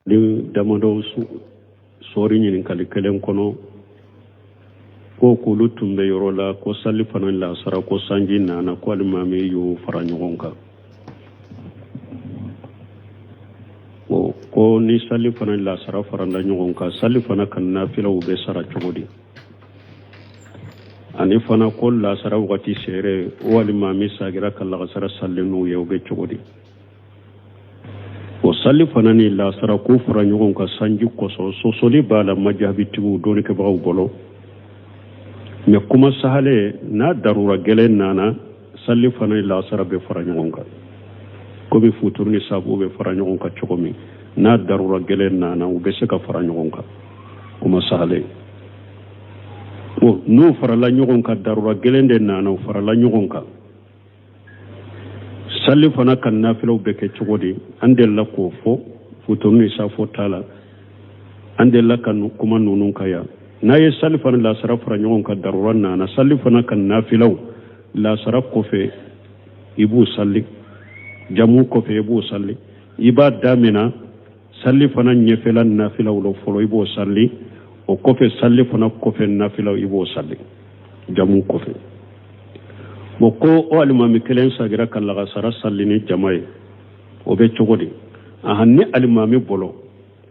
Ni damadɔ sɔɔri ɲininkali kelen kɔnɔ ko k'olu tun bɛ yɔrɔ la ko salifana lasara ko sanji nana ko alimami y'o fara ɲɔgɔn kan ko ni salifana lasara farala ɲɔgɔn kan salifana ka nafilaw bɛ sara cogo di ani fana ko lasara wagati sere o alimami sagira ka lagasara sali n'u ye o bɛ cogo di o salifana ni lasara k'u fara ɲɔgɔn kan sanji kosɔn sɔsɔli b'a la majahabitigiw dɔnnikɛbagaw bolo mɛ kuma sahale n'a darura gɛlɛn nana salifana ni lasara bɛ fara ɲɔgɔn kan komi futuru ni safo bɛ fara ɲɔgɔn kan cogo min n'a darura gɛlɛn nana u bɛ se ka fara ɲɔgɔn kan kuma sahale bon n'u farala ɲɔgɔn kan darura gɛlɛn de nana u farala ɲɔgɔn kan salifana ka nafilaw bɛ kɛ cogo di an delila k'o fɔ futuru ni safo ta la an delila ka kuma ninnu kan yan n'a ye salifana lasara fara ɲɔgɔn kan darura nana salifana ka nafilaw lasara kɔfɛ i b'u sali jamu kɔfɛ i b'u sali i b'a damina salifana ɲɛfɛla nafilaw la fɔlɔ i b'o sali o kɔfɛ salifana kɔfɛ nafilaw i b'o sali jamu kɔfɛ bon ko o alimami kelen sagira ka lagasara sali ni jama ye o bɛ cogo di ahan ni alimami bolo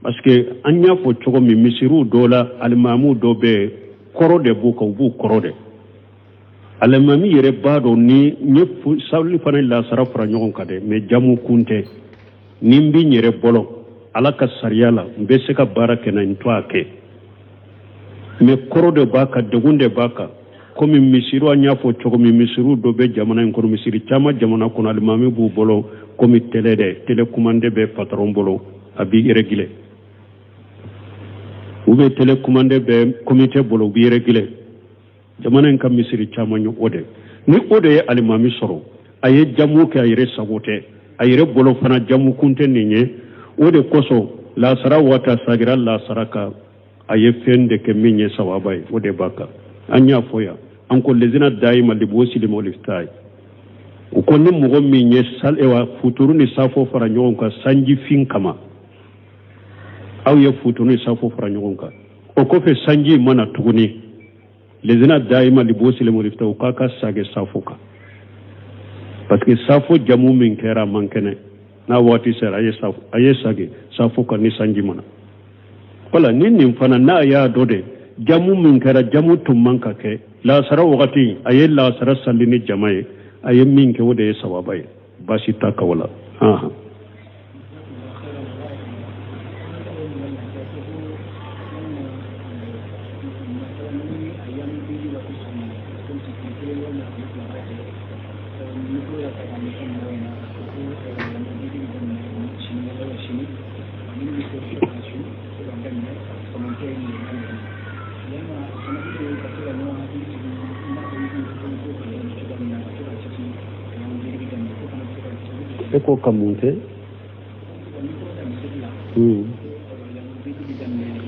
parce que an y'a fɔ cogo min misiriw dɔ la alimamiw dɔ bɛ kɔrɔ de b'u kan u b'u kɔrɔ de alimami yɛrɛ b'a dɔn ni n ye salifana lasara fara ɲɔgɔn kan dɛ mɛ jamu kun tɛ ni n bɛ n yɛrɛ bolo ala ka sariya la n bɛ se ka baara kɛ na n to a kɛ mɛ kɔrɔ de b'a kan degun de b'a kan komi misiriw an y'a fɔ cogo min misiriw dɔ bɛ jamana in kɔnɔ misiri caman jamana kɔnɔ alimami b'u bolo komi tele dɛ télécommande bɛ patɔrɔn bolo a b'i régler u bɛ télécommande bɛ komite bolo u b'i régler jamana in ka misiri caman ye o de ni o de ye alimami sɔrɔ a ye jamu kɛ a yɛrɛ sago tɛ a yɛrɛ bolo fana jamu kun tɛ nin ye o de kosɔn lasara waati sagira lasara kan a ye fɛn de kɛ min ye sawaba ye o de b'a kan an y'a fɔ yan an ko lezina dayima libosilima oliftayi u ko ni mɔgɔ min ye salewa futuru ni safo fara ɲɔgɔn kan sanjifin kama aw ye futuru ni safo fara ɲɔgɔn kan o kɔfɛ sanji ma na tuguni lezina dayima libosilima oliftayi u k'a ka sage safo kan parce que safo jamu min kɛra a man kɛnɛ n'a waati sera a ye sage safo kan ni sanji ma na wala ni nin fana n'a y'a dɔn de jamu min kɛra jamu tun man ka kɛ lasara wagati a ye lasara sali ni jama ye a ye min kɛ o de ye sawaba ye baasi t'a kan o la ahan E ko ka mun kɛ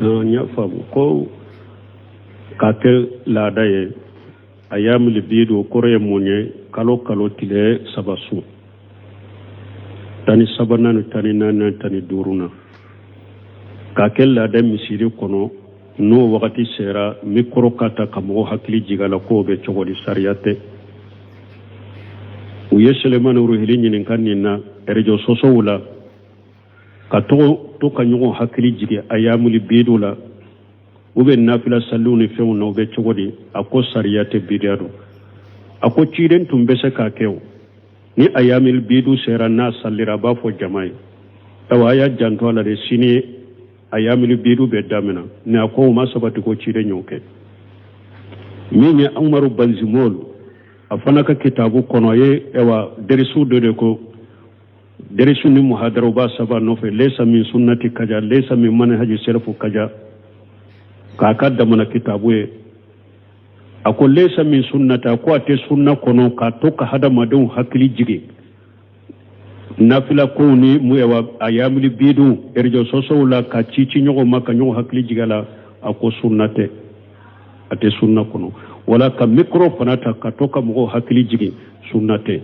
n y'a faamu ko k'a kɛ laada ye ayamuli bidu o kɔrɔ ye mun ye kalo kalo tile saba su 13nan ni 14nan 15nan k'a kɛ laada misiri kɔnɔ n'o wagati sera mikɔrɔ ka ta ka mɔgɔ hakili jigin a la k'o bɛ cogo di sariya tɛ u ye selemani ruhili ɲininka nin na ɛrɛjɔ sɔsɔw la ka to ka ɲɔgɔn hakili jigin ayamuli bidu la u bɛ nafila saliw ni fɛnw na u bɛ cogo di a ko sariya tɛ bidiya don a ko ciden tun bɛ se k'a kɛ o ni ayamil bidu sera n'a salira a b'a fɔ jama ye awa a y'a janto a la de sini ayamil bidu bɛ damina ni a ko o ma sabati ko ciden y'o kɛ min ye umaru banzimol a fana ka kitabu kɔnɔ a ye awa derisu dɔ de ko derisu ni muhadaraw b'a saba nɔfɛ lesa min sunnati kaja lesa min manhaji sɛlɛfu kaja k'a ka damana kitabu ye a ko lesa min sunnati a ko a tɛ sunna kɔnɔ k'a to ka hadamadenw hakili jigin nafila kow ni muyawa ayamuli bidu ɛrɛjɔ sɔsɔw la ka ci ci ɲɔgɔn ma ka ɲɔgɔn hakili jigin a la a ko sunna tɛ a tɛ sunna kɔnɔ wala ka mikoro fana ta ka to ka mɔgɔw hakili jigin sunna tɛ.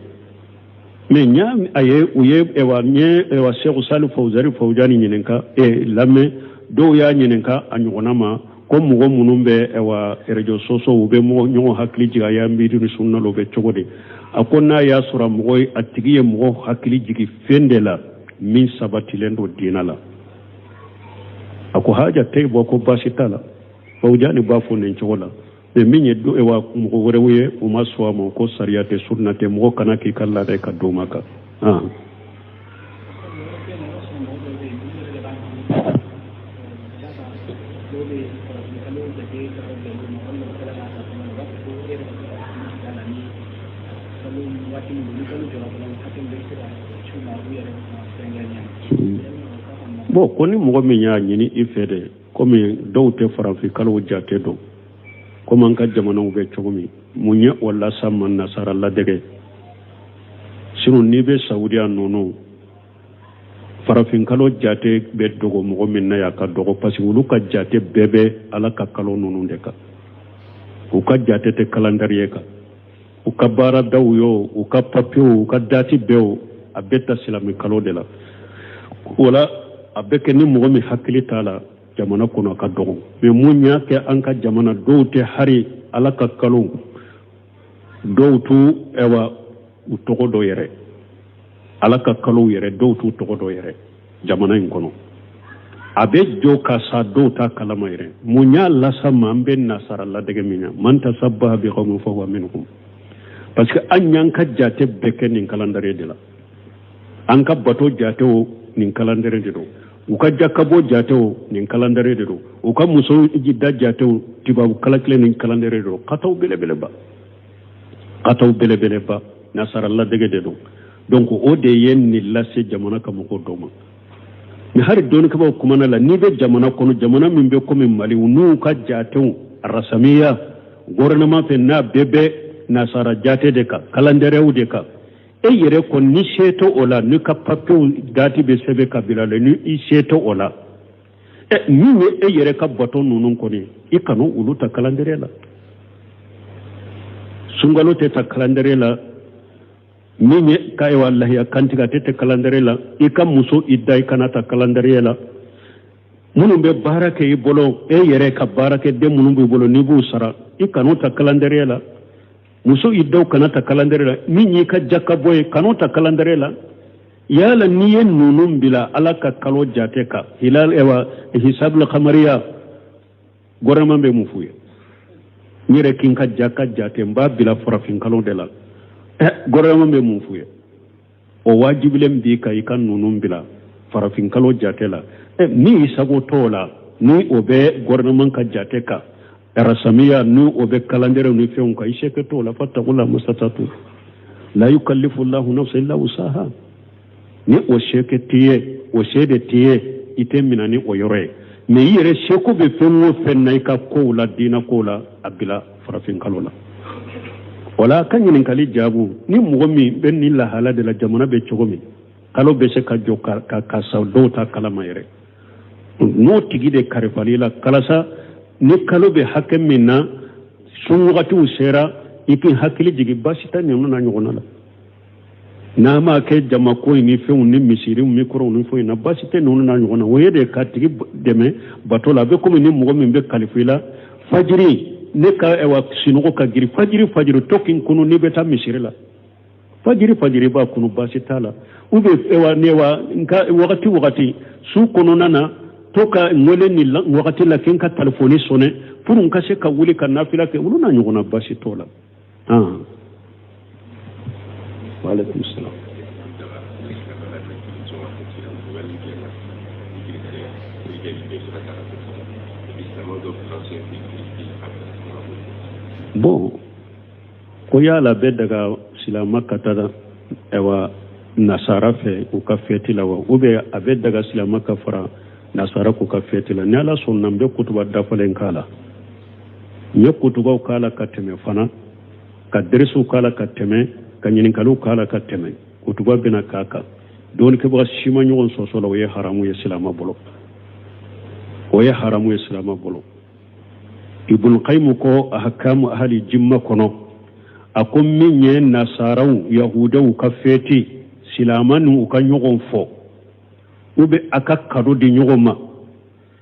Mais n y'a a ye u ye ɛwa n ye ɛwa Seku Sali Fawuzari Fawujani ɲininka lamɛn dɔw y'a ɲininka a ɲɔgɔnna ma ko mɔgɔ minnu bɛ ɛwa réseaux sociaux u bɛ mɔgɔ ɲɔgɔn hakili jigin a y'an miiri ni sunna la o bɛ cogo di a ko n'a y'a sɔrɔ mɔgɔ a tigi ye mɔgɔ hakili jigin fɛn de la min sabatilen don diinɛ la a ko haja tɛ bɔ ko baasi t'a la Fawujani b'a fɔ nin cogo la mais min ye wa mɔgɔ wɛrɛw ye u ma sɔn a ma ko sariya tɛ sunna tɛ mɔgɔ kana k'i ka laada ka d'o ma kan. Bon ko ni mɔgɔ min y'a ɲini i fɛ dɛ komi dɔw tɛ farafin kalow jate dɔn komi an ka jamanaw bɛ cogo min mun ye o las'an ma nasara ladege sinon n'i bɛ saudiya ninnu farafin kalo jate bɛ dogo mɔgɔ min na y'a ka dɔgɔ parce que olu ka jate bɛɛ bɛ ala ka kalo ninnu de kan u ka jate tɛ calendrier kan u ka baaradaw yo u ka papiyew u ka dati bɛɛ o a bɛ ta silamɛ kalo de la wala a bɛ kɛ ni mɔgɔ min hakili t'a la jamana kɔnɔ a ka dɔgɔ mais mun y'a kɛ an ka jamana dɔw tɛ hari ala ka kalo dɔw t'u ɛwa u tɔgɔ dɔn yɛrɛ ala ka kalow yɛrɛ dɔw t'u tɔgɔ dɔn yɛrɛ jamana in kɔnɔ a bɛ jɔ ka sa dɔw t'a kalama yɛrɛ mun y'a las'an ma an bɛ nasara ladege min na man tasabbaha bi qawmin fahuwa minhum parce que an y'an ka jate bɛɛ kɛ nin calendrier de la an ka bato jatew nin calendrier de don u ka jakabɔ jatew nin calendrier de don u ka muso da jatew tubabu kala kelen nin calendrier de don kataw belebeleba kataw belebeleba nasara ladege de don donc o de ye nin lase jamana ka mɔgɔw dɔ ma mais hari dɔnnikɛbaaw kumana la n'i bɛ jamana kɔnɔ jamana min bɛ komi mali n'u ka jatew rasamiya gouvernement fɛ n'a bɛɛ bɛ nasara jate de kan calendrierw de kan e yɛrɛ kɔni ni se tɛ o la n'i ka papiyew dati bɛ sɛbɛn ka bila la ni i se tɛ o la ɛ min ye e yɛrɛ ka bato ninnu kɔni i kana olu ta calendrier la sunkalo tɛ ta calendrier la min ye ka ayiwa lahiya kantigɛ a tɛ ta calendrier la i ka muso i da i kana ta calendrier la minnu bɛ baara kɛ i bolo e yɛrɛ ka baarakɛden minnu b'i bolo n'i b'u sara i kan'u ta calendrier la muso i daw kana ta calendrier la min y'i ka jakabɔ ye kan'o ta calendrier la yala n'i ye ninnu bila ala ka kalo jate kan hilal ewa hisabul kamariya gouvernement bɛ mun f'u ye n yɛrɛ k'i ka jaka jate n b'a bila farafin kalo de la ɛ gouvernement bɛ mun f'u ye o wajibilen b'i kan i ka ninnu bila farafin kalo jate la ɛ min i sago t'o la ni o bɛ gouvernement ka jate kan rasamiya ni o bɛ calendrier ni fɛnw kan i se kɛ t'o la fattaqullaha mastata'tum la yukallifu llahu nafsan illa wusaha ni o se kɛ t'i ye o se de t'i ye i tɛ minɛ ni o yɔrɔ ye mais i yɛrɛ seko bɛ fɛn o fɛn na i ka kow la diinɛ kow la a bila farafin kalo la o la ka ɲininkali jaabu ni mɔgɔ min bɛ nin lahala de la jamana bɛ cogo min kalo bɛ se ka jɔ ka sa dɔw t'a kalama yɛrɛ n'o tigi de karifali la kalasa ni kalo bɛ hakɛ min na sun wagatiw sera i k'i hakili jigin baasi tɛ ninnu na ɲɔgɔnna la n'a m'a kɛ jamako in ni fɛnw ni misiriw mikorow ni foyi na baasi tɛ ninnu na ɲɔgɔn na o ye de ka tigi dɛmɛ bato la a bɛ komi ni mɔgɔ min bɛ kalifa i la fajiri ne ka ɛwa sinɔgɔ ka girin fajiri fajiri to k'i kunu n'i bɛ taa misiri la fajiri fajiri b'a kunu baasi t'a la ou bien ɛwa ne wa nka wagati wagati su kɔnɔna na to ka n wele nin wagati la k'i ka telefɔni sɔnɛ pour n ka se ka wuli ka nafila kɛ olu n'a ɲɔgɔnna baasi t'o la. Waaleykum salaam. Bon ko yala bɛ daga silama ka taa ɛwa nasara fɛ u ka fɛti la wa ou bien a bɛ daga silama ka fara nasara k'u ka fɛti la ni ala sɔnna n bɛ kutuba dafalen k'a la n ye kutubaw k'a la ka tɛmɛ fana ka deresiw k'a la ka tɛmɛ ka ɲininkaliw k'a la ka tɛmɛ kutuba bɛna k'a kan dɔnnikɛbaga si ma ɲɔgɔn sɔsɔ la o ye haramu ye silama bolo o ye haramu ye silama bolo ibn qayyim ko ahkamu ahli jimma kɔnɔ a ko min ye nasaraw yahudaw ka fɛti silama n'u ka ɲɔgɔn fɔ u bɛ a ka kado di ɲɔgɔn ma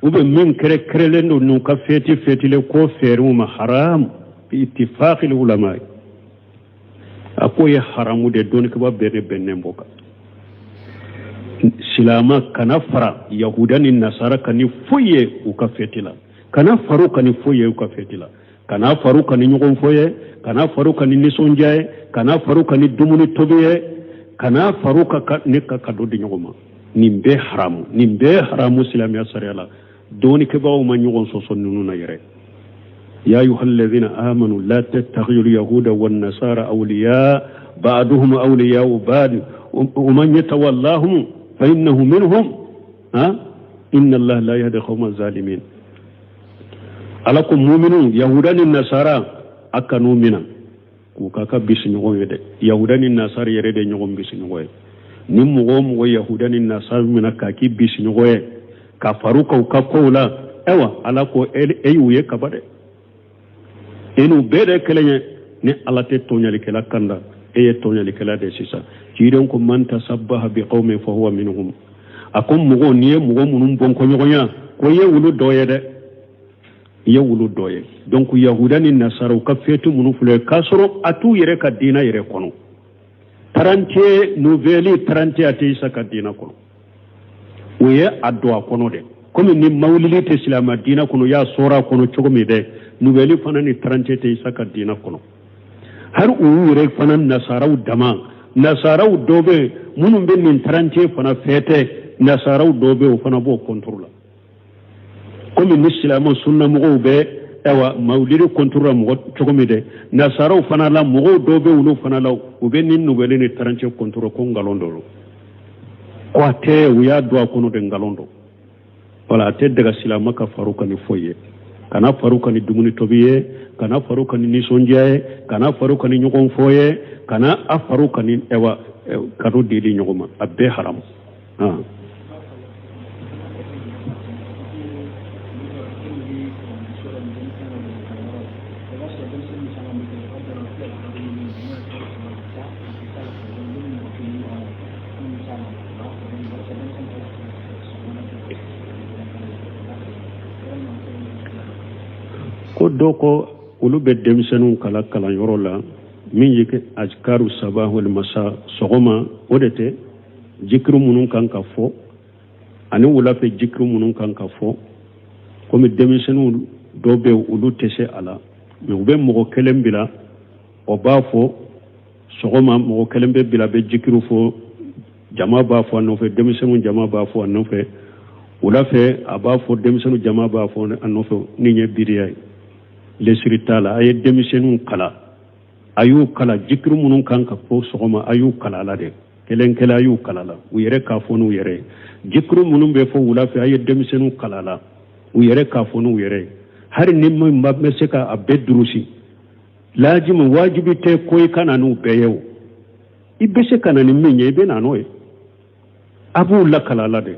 u bɛ min kɛrɛkɛrɛlen don n'u ka fɛti fɛtile ko fɛɛrɛw ma haram bi ittifaqil ulama a k'o ye haramu de dɔnnikɛba bɛɛ de bɛnnen b'o kan silama kana fara yahuda ni nasara kan ni foyi ye u ka fɛti la kana far'u kan ni foyi ye u ka fɛti la kana far'u kan ni ɲɔgɔn fɔ ye kana far'u kan ni nisɔndiya ye kana far'u kan ni dumuni tobi ye kana far'u kan ni ka kado di ɲɔgɔn ma nin bɛɛ haramu nin bɛɛ haramu silamɛya sariya la dɔnnikɛbaaw ma ɲɔgɔn sɔsɔ ninnu na yɛrɛ ya ayuha alladhina amanu la tattakhidhu alyahuda wan-nasara awliya ba'duhum awliya'u ba'd wa man yatawallahum fa innahu minhum ha inna allaha la yahdi qawma zalimin ala ko muminu yahuda ni nasara a kan'u mina k'u k'a ka bisiɲɔgɔn ye dɛ yahuda ni nasara yɛrɛ de ɲɔgɔn bisiɲɔgɔn ye ni mɔgɔ o mɔgɔ yahuda ni nasara mina k'a k'i bisiɲɔgɔn ye ka far'u kan u ka kow la ayiwa ala ko e y'u ye kaba dɛ e n'u bɛɛ de kelen ye ni ala tɛ tɔɲalikɛla kanda e ye tɔɲalikɛla de sisan ciden ko man tasabbaha bi qawmin fa huwa minhum a ko mɔgɔ n'i ye mɔgɔ minnu bɔnkɔɲɔgɔnya ko i ye wulu dɔ ye dɛ i ye wulu dɔ ye donc yahuda ni nasaraw ka fɛti minnu filɛ k'a sɔrɔ a t'u yɛrɛ ka diina yɛrɛ kɔnɔ 31 Nouvelle 31 a tɛ isa ka diina kɔnɔ o ye a don a kɔnɔ dɛ komi ni mawulili tɛ silamɛ diina kɔnɔ y'a sɔrɔ a kɔnɔ cogo min dɛ Nouvelle fana ni 31 tɛ isa ka diina kɔnɔ hari u yɛrɛ fana nasaraw dama nasaraw dɔ bɛ minnu bɛ nin 31 fana fêter nasaraw dɔ bɛ o fana b'o contre la komi ni silamɛ sunnamɔgɔw bɛ ayiwa mawulidi contre la mɔgɔ cogo min dɛ nasaraw fana la mɔgɔw dɔw bɛ olu fana la u bɛ nin Nouvelle ni 31 contre ko nkalon dɔ don ko a tɛ u y'a don a kɔnɔ de nkalon don wala a tɛ daga silamɛ ka far'u kan ni foyi ye kana far'u kan ni dumuni tobi ye kana far'u kan ni nisɔndiya ye kana far'u kan ni ɲɔgɔn fɔ ye kana a far'u kan ni ayiwa kado dili ɲɔgɔn ma a bɛɛ haramu. Ko dɔ ko olu bɛ denmisɛnninw kalan kalanyɔrɔ la min ye azikaru sabah wal masa sɔgɔma o de tɛ jikiru minnu kan ka fɔ ani wulafɛ jikiru minnu kan ka fɔ komi denmisɛnninw dɔw bɛ olu tɛ se a la mais u bɛ mɔgɔ kelen bila o b'a fɔ sɔgɔma mɔgɔ kelen bɛ bila bɛ jikiru fɔ jama b'a fɔ a nɔfɛ denmisɛnninw jama b'a fɔ a nɔfɛ wula fɛ a b'a fɔ denmisɛnninw jama b'a fɔ a nɔfɛ nin ye biriya ye lesiri t'a la a ye denmisɛnninw kalan a y'u kalan jikiru minnu kan ka fɔ sɔgɔma a y'u kalan a la dɛ kelen kelen a y'u kalan la u yɛrɛ k'a fɔ n'u yɛrɛ ye jikiru minnu bɛ fɔ wula fɛ a ye denmisɛnninw kalan la u yɛrɛ k'a fɔ n'u yɛrɛ ye hali ni min bɛ se ka a bɛɛ durusi lajimu wajibi tɛ ko i ka na n'u bɛɛ ye o i bɛ se ka na ni min ye i bɛ na n'o ye a b'u lakala la dɛ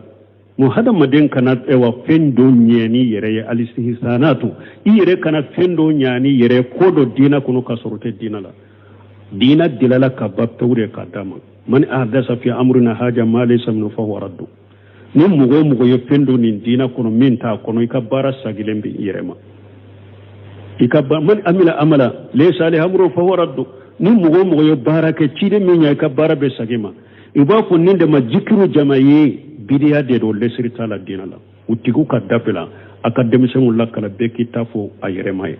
mun hadamaden kana ɛwa fɛn dɔ ɲɛ n'i yɛrɛ ye alistihsanatu i yɛrɛ kana fɛn dɔ ɲa n'i yɛrɛ ye ko dɔ diina kɔnɔ ka sɔrɔ tɛ diina la diina dilala ka ban pewu de k'a d'a ma man ahdasa fi amrina haja ma laysa minhu fahuwa raddu ni mɔgɔ o mɔgɔ ye fɛn dɔ nin diina kɔnɔ min t'a kɔnɔ i ka baara sagilen bɛ i yɛrɛ ma i ka man amila amala laysa alayhi amru fahuwa raddu ni mɔgɔ o mɔgɔ ye baara kɛ ciden min ɲɛ i ka baara bɛ sagi ma i b'a fɔ nin de ma jikiru jama ye bidiya de don lesiri t'a la diina la u tigiw ka dabila a ka denmisɛnninw lakala bɛɛ k'i ta fɔ a yɛrɛ ma ye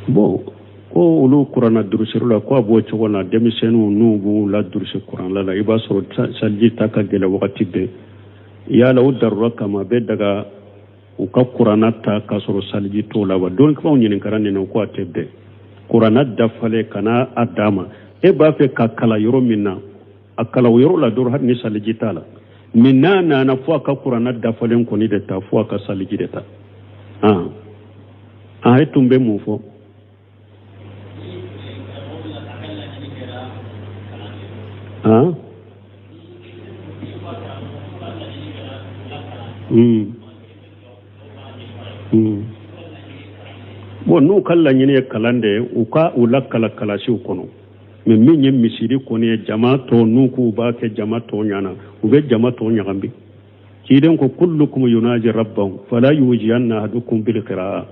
bon ko olu kuranna durusiri la ko a b'o cogo la denmisɛnninw n'u b'u la durusi kuranna la i b'a sɔrɔ saliji ta ka gɛlɛ wagati bɛɛ yala o darura kama a bɛ daga u ka kuranna ta k'a sɔrɔ saliji t'o la wa dɔnnikɛbaaw ɲininkara nin na ko a tɛ bɛn kuranna dafalen kana a d'a ma e b'a fɛ ka kalan yɔrɔ min na a kalan o yɔrɔ la dɔrɔn hali ni saliji t'a la mais n'a nana fo a ka kuranna dafalen kɔni de ta fo a ka saliji de ta e tun bɛ mun fɔ. Bon, n'u ka laɲini ye kalan de ye, u ka u lakala kalasiw kɔnɔ. Mais min ye misiri kɔni ye, jama tɔ n'u k'u b'a kɛ jama tɔ ɲana, u bɛ jama tɔ ɲagami. Ciden ko kullukum yunaji rabbahu fala yujiyanna ahadukum bil qira'a.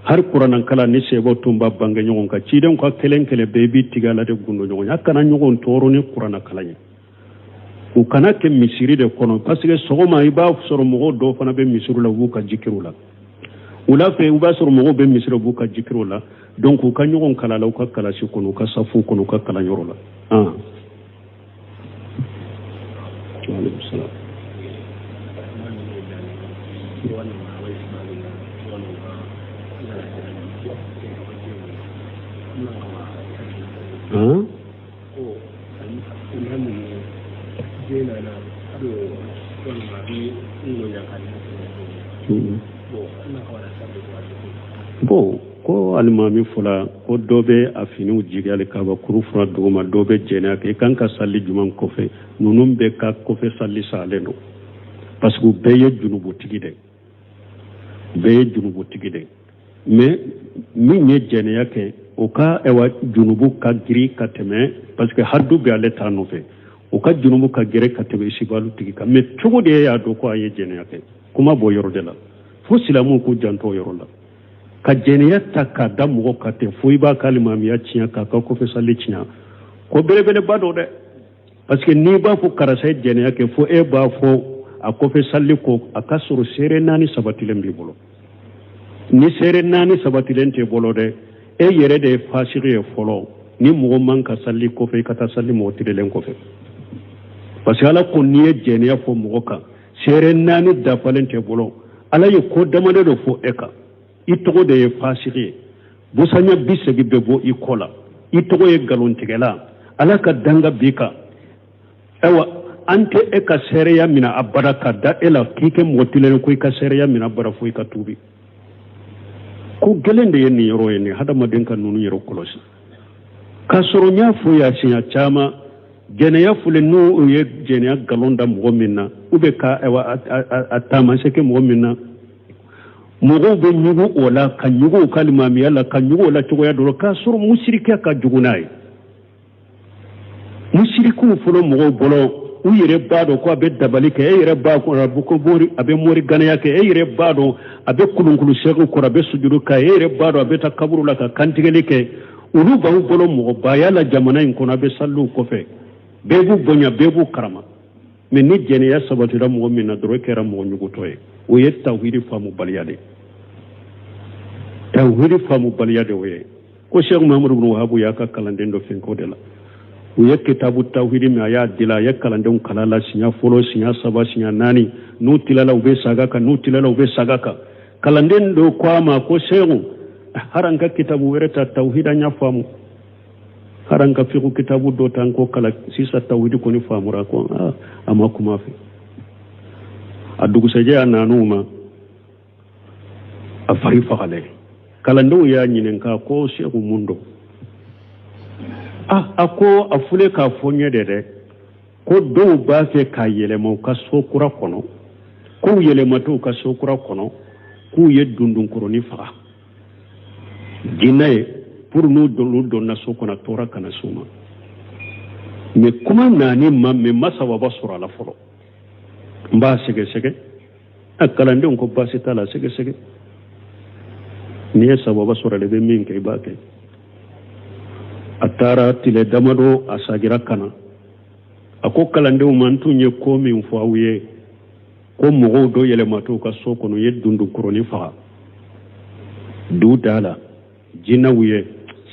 Hari kuranakalan ni sahabaw tun b'a bange ɲɔgɔn kan, ciden ko kelen kelen bɛɛ b'i tigi ala de gundo ɲɔgɔn ye, a kana ɲɔgɔn tɔɔrɔ ni kuranakalan ye. U kana kɛ misiri de kɔnɔ, parce que sɔgɔma i b'a sɔrɔ mɔgɔw dɔw fana bɛ misiri la, u b'u ka jikiriw la. Wula fɛ i b'a sɔrɔ mɔgɔw bɛ misiri, u b'u ka jikiriw la. Donc u ka ɲɔgɔn kala la u ka kalasi kɔnɔ, u ka safu kɔnɔ, u ka kalanyɔrɔ la. Waaleykum salaam. Bon, ko alimami fɔla ko dɔ bɛ a finiw jigi alikabakuru fura duguma, dɔ bɛ jɛnɛya kɛ, i kan ka sali jumɛn kɔfɛ? Ninnu bɛɛ ka kɔfɛ sali salen don, parce que u bɛɛ ye junubutigi de, bɛɛ ye junubutigi de. Mais min ye jɛnɛya kɛ, o ka ɛwa junubu ka girin ka tɛmɛ, parce que hadu bɛ ale ta nɔfɛ, o ka junubu ka girin ka tɛmɛ isibalu tigi kan. Mais cogo de y'a dɔn ko a ye jɛnɛya kɛ? Kuma b'o yɔrɔ de la. Fo silamɛw k'u janto o yɔrɔ la, ka jɛnɛya ta k'a da mɔgɔ kan ten fo i b'a ka alimamiya tiɲɛ, k'a ka kɔfɛ sali tiɲɛ, ko belebeleba don dɛ. Parce que n'i b'a fɔ karisa ye jɛnɛya kɛ, fo e b'a fɔ a kɔfɛ sali ko a ka sɔrɔ seere naani sabatilen b'i bolo. Ni seere naani sabatilen t'i bolo dɛ, e yɛrɛ de ye fasigi ye fɔlɔ. Ni mɔgɔ man ka sali kɔfɛ, i ka taa sali mɔgɔ tilenlen kɔfɛ, parce que ala ko n'i ye jɛnɛya fɔ mɔgɔ kan, seere naani dafalen t'i bolo, ala ye ko damadɔ de fɔ e kan. I tɔgɔ de ye fasigi ye, busanya 80 bɛ bɔ i kɔ la, i tɔgɔ ye nkalontigɛla, ala ka danga b'i kan. Ayiwa, an tɛ e ka seereya minɛ abada ka da e la k'i kɛ mɔgɔ tilennen, ko i ka seereya minɛ abada fo i ka tuubi. Ko gɛlɛn de ye nin yɔrɔ ye, nin hadamaden ka ninnu yɛrɛ kɔlɔsi. K'a sɔrɔ n y'a fɔ yan siɲɛ caman, jɛnɛya filɛ, n'u ye jɛnɛya nkalon da mɔgɔ min na, u bɛ ka ayiwa a taamasiyɛn kɛ mɔgɔ min na, mɔgɔw bɛ ɲugu o la, ka ɲugu u ka limamiya la, ka ɲugu o la cogoya dɔ la, k'a sɔrɔ musirikiya ka jugu n'a ye. Musirikiw fɔlɔ mɔgɔw bolo, u yɛrɛ b'a dɔn ko a bɛ dabali kɛ, e yɛrɛ b'a dɔn ko a bɛ mori ganaya kɛ, e yɛrɛ b'a dɔn a bɛ kulunkulu sɛgɛw kɔrɔ, a bɛ sujudu kɛ, e yɛrɛ b'a dɔn a bɛ taa kaburu la ka kantigɛli kɛ. Olu b'aw bolo mɔgɔbaya la jamana in kɔnɔ, a bɛ saliw kɔfɛ, bɛɛ b'u bonya, bɛɛ b'u karama. Mais ni jɛnɛya sabatira mɔgɔ min na dɔrɔn, e kɛra mɔgɔ ɲugutɔ ye. O ye tawhidi faamubaliya de ye, tawhidi faamubaliya de o ye. Ko Cheikh Muhammadu bin Wahabu y'a ka kalanden dɔ fɛn ko de la, u ye kitabu tawhidi min a y'a dila, a ye kalandenw kala la siɲɛ fɔlɔ, siɲɛ saba, siɲɛ naani. N'u tilala, u bɛ saga kan, n'u tilala, u bɛ saga kan. Kalanden dɔ ko a ma ko Cheikh, haran ka kitabu wɛrɛ ta, tawhidi an y'a faamu, haran ka fiqhu kitabu dɔ ta, an k'o kala sisan, tawhidi kɔni faamura. Ko a ma kuma fɛ. A dugusɛjɛ a nan'u ma, a fari fagalen. Kalandenw y'a ɲininka ko Seku mun don? A ko a fule k'a fɔ n ye de dɛ, ko dɔw b'a fɛ k'a yɛlɛma u ka so kura kɔnɔ, k'u yɛlɛmatɔ u ka so kura kɔnɔ, k'u ye dundunkɔrɔnin faga jinɛ ye, pour n'u donna so kɔnɔ, tɔɔrɔ kana s'u ma. Mais kuma nani ma, mais ma sababa sɔrɔ a la fɔlɔ, n b'a sɛgɛsɛgɛ. A kalandenw ko baasi t'a la, sɛgɛsɛgɛ, n'i ye sababa sɔrɔ i bɛ min kɛ, i b'a kɛ. A taara tile damadɔ, a sagira ka na, a ko kalandenw ma, n tun ye ko min fɔ aw ye, ko mɔgɔw dɔ yɛlɛmatɔ u ka so kɔnɔ, u ye dundunkɔrɔnin faga du da la, jinɛw ye,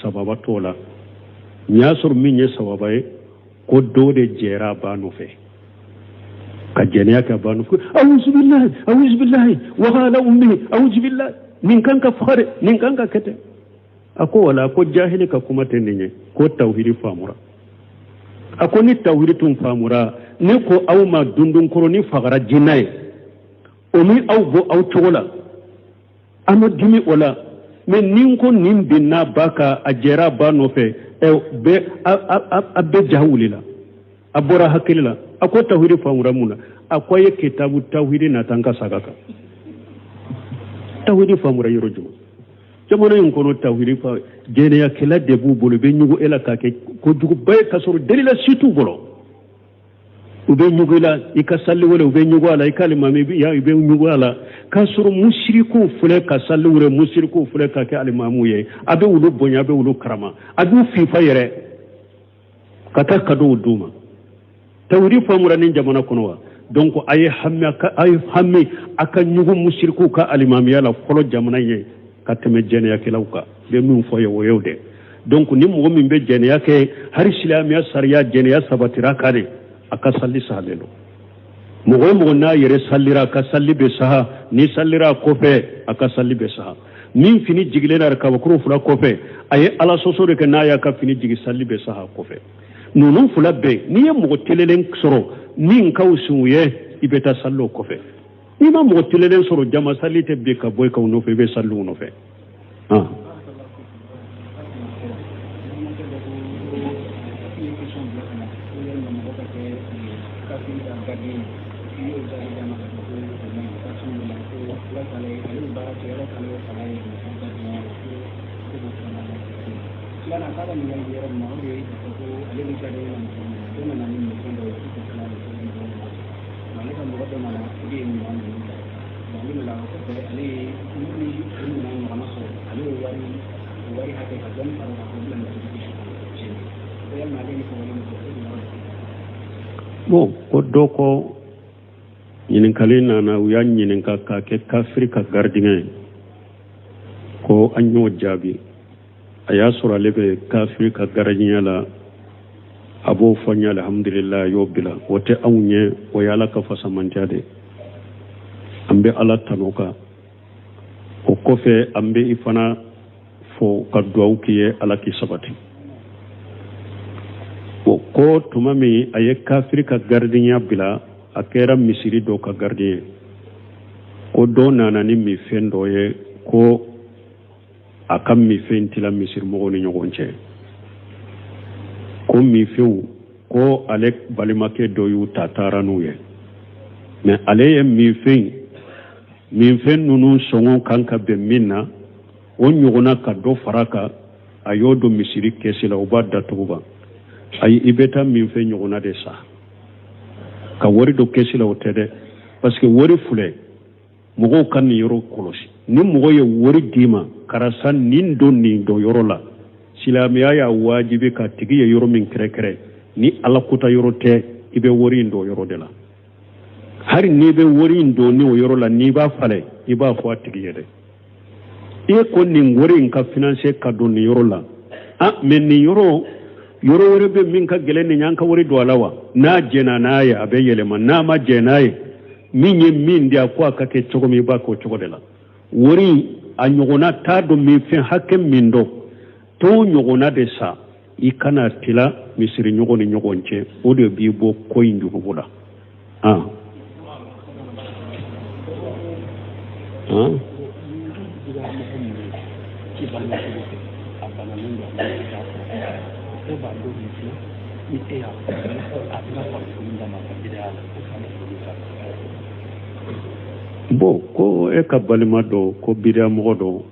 sababa t'o la. N y'a sɔrɔ min ye sababa ye, ko dɔ de jɛra a ba nɔfɛ ka jɛnɛya kɛ a ba nɔfɛ. Awuzubilahi, awuzubilahi, wahala ummi, awuzubilahi, nin kan ka faga dɛ, nin kan ka kɛ ten. A ko wala, ko jahili ka kuma tɛ nin ye, ko tawhidi faamura. A ko ni tawhidi tun faamura, ne ko aw ma dundunkɔrɔnin fagara jinɛ ye, o min aw bɔ aw cogo la, an ma dimi o la. Mais ni n ko nin binna ba kan, a jɛra ba nɔfɛ, bɛɛ a bɛɛ ja wulila, a bɔra hakili la. A ko tawhidi faamura mun na? A ko a ye kitabu tawhidi nata n ka saga kan. Tawhidi faamura yɔrɔ jumɛn jamana in kɔnɔ? Tawhidi fa jɛnɛyakɛla de b'u bolo, u bɛ ɲugu e la k'a kɛ kojuguba ye k'a sɔrɔ delila si t'u bolo. U bɛ ɲugu i la i ka sali wele, u bɛ ɲugu a la i ka alimami, i bɛ ɲugu a la k'a sɔrɔ musirikuw filɛ ka sali wele, musirikuw filɛ ka kɛ alimamuw ye. A bɛ olu bonya, a bɛ olu karama, a b'u fifa yɛrɛ ka taa kadow d'u ma. Tawhidi faamura nin jamana kɔnɔ wa? Donc a ye hami, a ye hami a ka ɲugu musirikuw ka alimamiya la fɔlɔ jamana ye ka tɛmɛ jɛnɛyakɛlaw kan. N bɛ min fɔ ye o ye o de. Donc ni mɔgɔ min bɛ jɛnɛya kɛ, hali silamɛya sariya jɛnɛya sabatira kan de, a ka sali sahalen don. Mɔgɔ o mɔgɔ n'a yɛrɛ salira, a ka sali bɛ saha. Ni salira a kɔfɛ, a ka sali bɛ saha. Min fini jigilen na kabakuru fila kɔfɛ, a ye ala sɔsɔ de kɛ, n'a y'a ka fini jigin, sali bɛ saha kɔfɛ. Ninnu fila bɛɛ, n'i ye mɔgɔ telelen sɔrɔ min ka wusu u ye, i bɛ taa sali o kɔfɛ. N'i ma mɔgɔ telelen sɔrɔ, jama sali tɛ bin ka bɔ i kan nɔfɛ, i bɛ sali u nɔfɛ. Bon, ko dɔ ko ɲininkali nana, u y'a ɲininka k'a kɛ kafiri ka gardien ye, ko an y'o jaabi. A y'a sɔrɔ ale bɛ kafiri ka garidiɲɛ la, a b'o fɔ n ye, alihamudulila, a y'o bila. O tɛ anw ye, o ye ala ka fasamandiya de. An bɛ ala tanu kan o kɔfɛ, an bɛ i fana fo ka duwawu k'i ye, ala k'i sabati. O ko tuma min a ye kafiri ka garidiɲɛ bila, a kɛra misiri dɔ ka gardien ye, ko dɔ nana ni minfɛn dɔ ye, ko a ka minfɛn tila misirimɔgɔw ni ɲɔgɔn cɛ, ko minfɛnw ko ale balimakɛ dɔ y'u ta taara n'u ye, mais ale ye minfɛn ninnu sɔngɔ kan ka bɛn min na, o ɲɔgɔnna ka dɔ fara kan, a y'o don misiri kɛsi la, o b'a datugu ban. Ayi, i bɛ taa minfɛn ɲɔgɔnna de san ka wari don kɛsi la, o tɛ dɛ, parce que wari filɛ, mɔgɔw ka nin yɔrɔ kɔlɔsi. Ni mɔgɔ ye wari d'i ma, karisa nin don nin don yɔrɔ la, silamɛya y'a wajibi ka tigi ye yɔrɔ min kɛrɛkɛrɛ, ni ala kota yɔrɔ tɛ, i bɛ wari in don yɔrɔ de la. Hali n'i bɛ wari in don ni o yɔrɔ la, n'i b'a falen, i b'a fɔ a tigi ye dɛ, e ko nin wari in ka finanse ka don nin yɔrɔ la, ah, mais nin yɔrɔ yɔrɔ wɛrɛ bɛ min ka gɛlɛn nin, y'an ka wari don a la wa? N'a jɛnna n'a ye, a bɛ yɛlɛma. N'a ma jɛn n'a ye, min ye min di, a ko a ka kɛ cogo min, i b'a k'o cogo de la. Wari a ɲɔgɔnna t'a dɔn min fɛn hakɛ min dɔn, t'o ɲɔgɔnna de san, i kana tila misiri ɲɔgɔn ni ɲɔgɔn cɛ, o de b'i bɔ ko in jurumu la. Ah. Ah. Bon, ko e ka balima dɔ, ko bidiya mɔgɔ dɔ,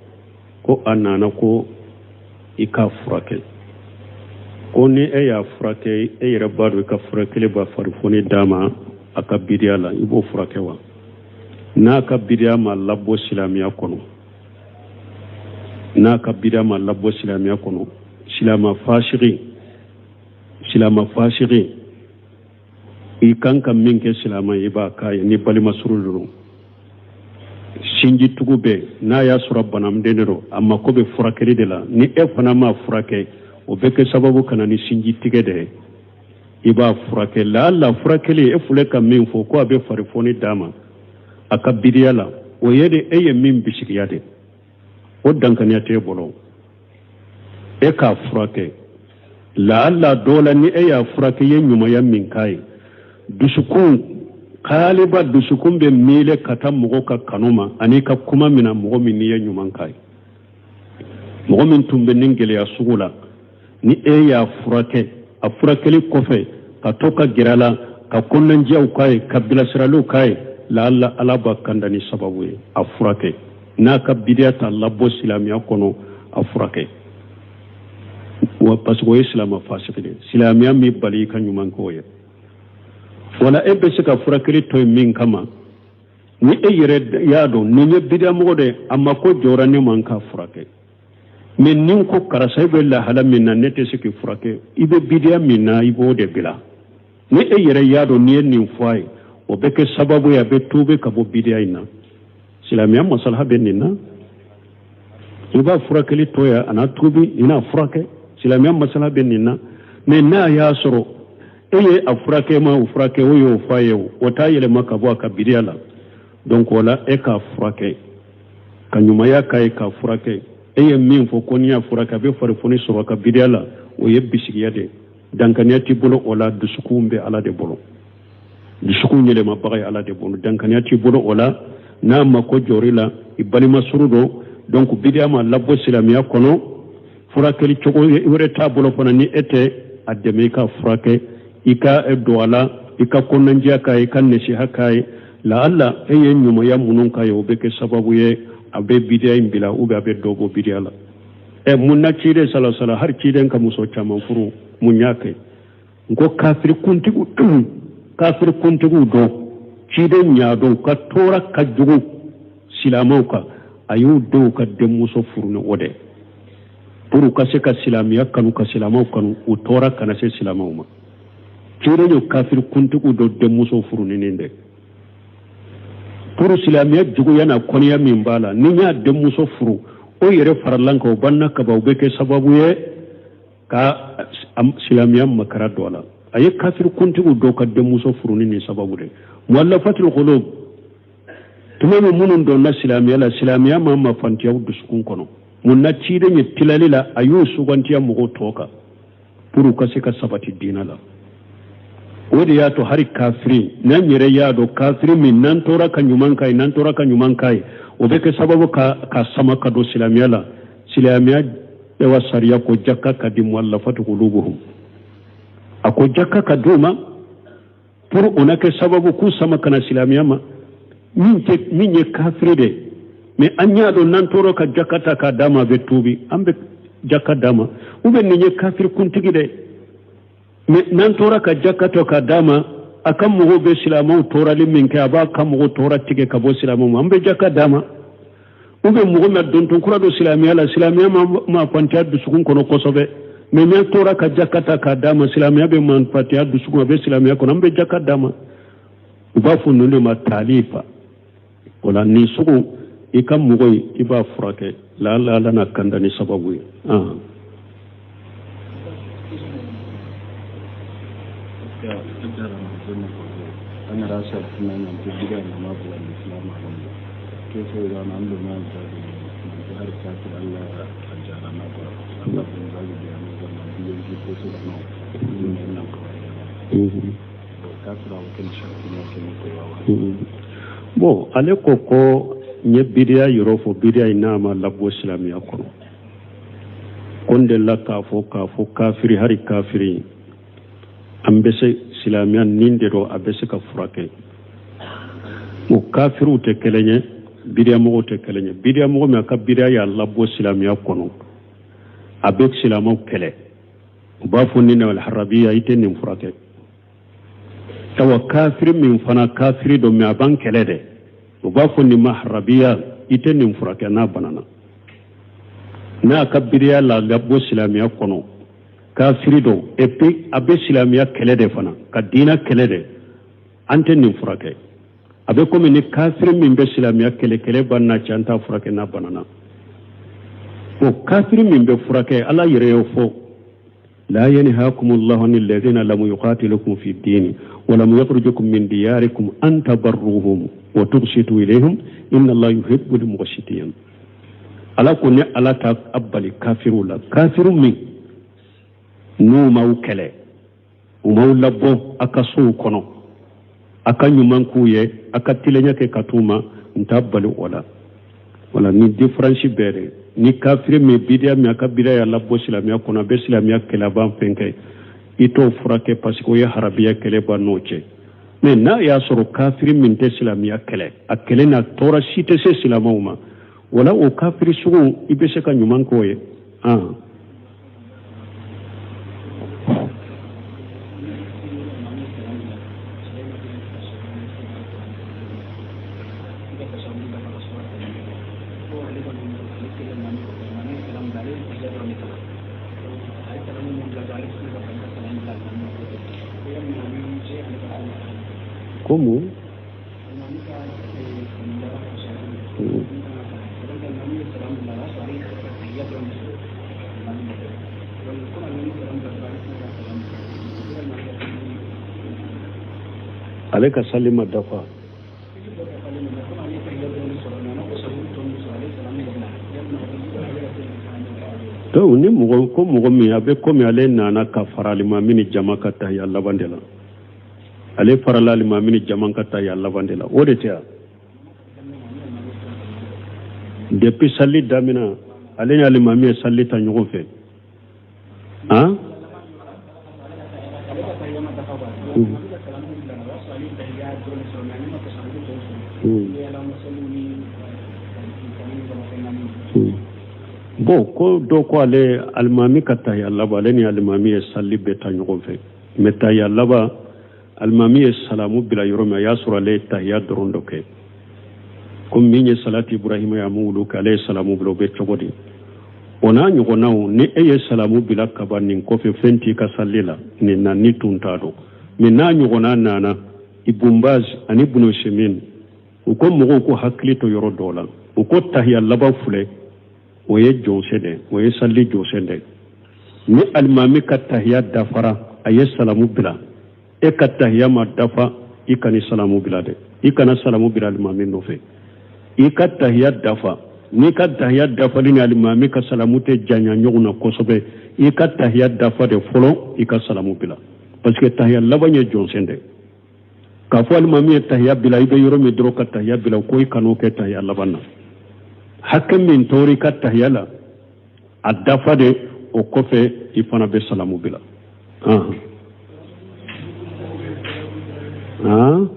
ko a nana ko i k'a furakɛ, ko ni e y'a furakɛ, e yɛrɛ b'a dɔn i ka furakɛli b'a farifoni d'a ma a ka bidiya la, i b'o furakɛ wa? N'a ka bidiya ma labɔ silamɛya kɔnɔ, n'a ka bidiya ma labɔ silamɛya kɔnɔ, silama fasigi, silama fasigi, i kan ka min kɛ silama ye, i b'a k'a ye. Ni balima surun de don, sinji tugu bɛɛ, n'a y'a sɔrɔ banamden de don, a mako bɛ furakɛli de la, ni e fana m'a furakɛ, o bɛ kɛ sababu ka na ni sinji tigɛ de ye. I b'a furakɛ. Laala furakɛli, e filɛ ka min fɔ ko a bɛ farifoni d'a ma a ka bidiya la, o ye de e ye min bisigiya de, o dankaniya t'e bolo e k'a furakɛ. Laala dɔ la, ni e y'a furakɛ, i ye ɲumanya min k'a ye, dusukun kaaliba dusukun bɛ miile ka taa mɔgɔ ka kanu ma ani ka kuma min na, mɔgɔ min n'i ye ɲuman k'a ye, mɔgɔ min tun bɛ nin gɛlɛya sugu la, ni e y'a furakɛ, a furakɛli kɔfɛ ka to ka gɛrɛ a la, Ka kɔnɔnajɛyaw k'a ye, ka bilasiraliw k'a ye, laala Ala b'a kanda ni sababu ye a furakɛ. N'a ka bidiya t'a labɔ silamɛya kɔnɔ, a furakɛ wa, parce que o ye silama fasigi de ye. Silamɛya m'i bali i ka ɲuman k'o ye. Wala e bɛ se ka furakɛli to yen min kama, ni e yɛrɛ y'a dɔn nin ye bidiyamɔgɔ de ye, a mako jɔra ne ma n k'a furakɛ, mais ni n ko karisa, i bɛ lahala min na, ne tɛ se k'i furakɛ, i bɛ bidiya min na, i b'o de bila. Ni e yɛrɛ y'a dɔn n'i ye nin fɔ a ye, o bɛ kɛ sababu ye a bɛ tuubi ka bɔ bidiya in na. Silamɛya masalaha bɛ nin na. I b'a furakɛli to yan, a na tuubi, i n'a furakɛ. Silamɛya masalaha bɛ nin na. Mais n'a y'a sɔrɔ e ye a furakɛ ma o furakɛ, o y'o fɔ a ye, o t'a yɛlɛma ka bɔ a ka bidiya la. Donc o la, e k'a furakɛ ka ɲumanya k'a ye k'a furakɛ. E ye min fɔ ko n'i y'a furakɛ, a bɛ farifoni sɔrɔ a ka bidiya la, o ye bisigiya de ye. Dankaniya t'i bolo o la. Dusukun bɛ Ala de bolo, dusukun yɛlɛmabaga ye Ala de bolo. Dankaniya t'i bolo o la. N'a mako jɔr'i la, i balima suru don, donc bidiya m'a labɔ silamɛya kɔnɔ, furakɛli cogo wɛrɛ t'a bolo fana ni e tɛ a dɛmɛ i ka furakɛ, i ka don a la, i ka kɔnɔnajɛya k'a ye, i ka nasiha k'a ye. Laala e ye ɲumanya minnu k'a ye, o bɛ kɛ sababu ye a bɛ bidiya in bila, ou bien a bɛ dɔ bɔ bidiya la. Ɛ, mun na ciden sala sala, hali ciden ka muso caman furu, mun y'a kɛ? N ko kafiri kuntigiw, kafiri kuntigiw dɔ ciden ɲa dɔn ka tɔɔrɔ ka jugu silamɛw kan, a y'u denw ka denmuso furu ni o de pour ka se ka silamɛya kanu, ka silamɛw kanu, u tɔɔrɔ kana se silamɛw ma. Ciden y'o kafiri kuntigiw dɔ denmuso furu ni nin de pour silamɛya juguya n'a kɔniya min b'a la. Ni n y'a denmuso furu, o yɛrɛ farala n kan, o banna kaba, o bɛ kɛ sababu ye ka silamɛya makara don a la. A ye kafiri kuntigiw dɔw ka denmuso furu ni nin sababu de. Muallafatul qulub, tuma min minnu donna silamɛya la, silamɛya ma mafantiya u dusukun kɔnɔ. Mun na ciden ye tilali la, a y'u sugantiya mɔgɔw tɔ kan pour u ka se ka sabati diinɛ la? O de y'a to hali kafiri, n'an yɛrɛ y'a dɔn kafiri min, n'an tora ka ɲuman k'a ye, n'an tora ka ɲuman k'a ye, o bɛ kɛ sababu ka sama ka don silamɛya la. Silamɛya ewa sariya ko jaka ka di muallafatu qulubuhum, a ko jaka ka d'u ma pour o na kɛ sababu k'u sama ka na silamɛya ma. Min tɛ min ye kafiri de, mais an y'a dɔn n'an tora ka jaka ta k'a d'a ma, a bɛ tuubi, an bɛ jaka d'a ma. Ou bien nin ye kafiri kuntigi de, mais n'an tora ka jaka to k'a d'a ma, a ka mɔgɔw bɛ silamɛw tɔɔrɔli min kɛ, a b'a ka mɔgɔw tɔɔrɔ tigɛ ka bɔ silamɛw ma, an bɛ jaka d'a ma. Ou bien mɔgɔ min dontɔ kura don silamɛya la, silamɛya ma fantiya dusukun kɔnɔ kosɛbɛ, mais n'an tora ka jaka ta k'a d'a ma, silamɛya bɛ manfatiya dusukun, a bɛ silamɛya kɔnɔ, an bɛ jaka d'a ma. U b'a fɔ ninnu de ma taalifa. O la, nin sugu i ka mɔgɔ ye, i b'a furakɛ, laala Ala na kanda ni sababu ye. Bon, ale ko n ye bidiya yɔrɔ fɔ, bidiya in n'a ma labɔ silamɛya kɔnɔ, ko n delila k'a fɔ kafiri, hali kafiri, an bɛ se silamɛya nin de dɔn, a bɛ se ka furakɛ. O kafiriw tɛ kelen ye, bidiyamɔgɔw tɛ kelen ye. Bidiyamɔgɔ min a ka bidiya y'a labɔ silamɛya kɔnɔ, a bɛ silamɛw kɛlɛ, u b'a fɔ nin na harabiya, i tɛ nin furakɛ. Awa, kafiri min fana kafiri don, mais a b'an kɛlɛ dɛ, u b'a fɔ nin ma harabiya, i tɛ nin furakɛ n'a banana, n'a ka bidiya la labɔ silamɛya kɔnɔ. Kafiri don, et puis a bɛ silamɛya kɛlɛ de fana, ka diinɛ kɛlɛ de, an tɛ nin furakɛ. A bɛ komi ni kafiri min bɛ silamɛya kɛlɛ, kɛlɛ b'an n'a cɛ, an t'a furakɛ n'a banana. O kafiri min bɛ furakɛ, Ala yɛrɛ y'o fɔ: لا ينهاكم الله عن الذين لم يقاتلوكم في الدين ولم يخرجوكم من دياركم أن تبروهم وتقسطوا إليهم إن الله يحب المقسطين. Ala ko ne Ala ta a bali kafiru la, kafiru min n'u m'aw kɛlɛ, u m'aw labɔ a ka sow kɔnɔ, a ka ɲuman k'u ye, a ka tilenya kɛ ka t'u ma, n t'a bali o la. Wala ni différence bɛɛ de ni kafiri min bidiya min a ka bidiya y'a labɔ silamɛya kɔnɔ, a bɛ silamɛya kɛlɛ, a b'an fɛn kɛ, i t'o furakɛ parce que o ye harabiya, kɛlɛ b'a n'o cɛ. Mais n'a y'a sɔrɔ kafiri min tɛ silamɛya kɛlɛ, a kɛlɛ na tɔɔrɔ si tɛ se silamɛw ma, wala o kafiri sugu i bɛ se ka ɲuman k'o ye. Ah. Ko mun? Ale ka sali ma dafa. Donc ni mɔgɔ ko mɔgɔ min a bɛ komi ale nana ka fara alimami ni jama ka tahiya laban de la, ale farala alimami ni jama ka tahiya laban de la, o de tɛ yan. Depuis sali damina, ale ni alimami ye sali ta ɲɔgɔn fɛ. Han, bon, ko dɔ ko ale alimami ka tahiya laban, ale ni alimami ye sali bɛɛ ta ɲɔgɔn fɛ, mais tahiya laban, alimami ye salamu bila yɔrɔ min, a y'a sɔrɔ ale ye tahiya dɔrɔn dɔ kɛ. Komi min ye salati ibrahima ye, a m'olu kɛ, ale ye salamu bila. O bɛ cogo di? O n'a ɲɔgɔnnaw, ni e ye salamu bila kaban nin kɔfɛ, fɛn t'i ka sali la nin na, ni tun t'a dɔn. Mais n'a ɲɔgɔnna nana, Ibun Baz ani Ibn Usaymin, u ko mɔgɔw k'u hakili to yɔrɔ dɔw la. U ko tahiya laban filɛ, o ye jɔsen dɛ, o ye sali jɔsen dɛ. Ni alimami ka tahiya dafara, a ye salamu bila, e ka tahiya ma dafa, i kana salamu bila dɛ, i kana salamu bila alimami nɔfɛ. I ka tahiya dafa. N'i ka tahiya dafali ni alimami ka salamu tɛ janya ɲɔgɔn na kosɛbɛ, i ka tahiya dafa de fɔlɔ, i ka salamu bila, parce que tahiya laban ye jɔsen dɛ. K'a fɔ alimami ye tahiya bila, i bɛ yɔrɔ min dɔrɔn ka tahiya bila, ko i kan'o kɛ tahiya laban na. Hakɛ min tora i ka tahiya la, a dafa de, o kɔfɛ i fana bɛ salamu bila. Han,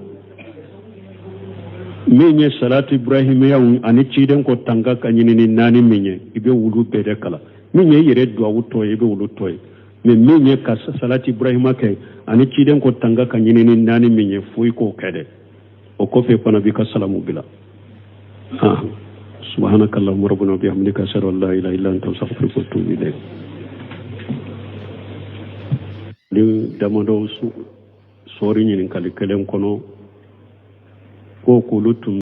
min ye salatu ibrahimiyaw ani ciden ko tanga ka ɲini ni naani min ye, i bɛ wulu bɛɛ de kalan. Min ye i yɛrɛ duwawu tɔ ye, i bɛ wulu tɔ ye. Mais min ye ka salati ibrahima kɛ ani ciden ko tanga ka ɲini ni naani min ye, foyi k'o kɛ dɛ. O kɔfɛ fana b'i ka salamu bila. Subhanaka allahumma rabbana wa bihamdika, ashhadu an la ilaha illa anta, astaghfiruka wa atubu ilayk. Ni damadɔ sɔɔri ɲininkali kelen kɔnɔ ko k'olu tun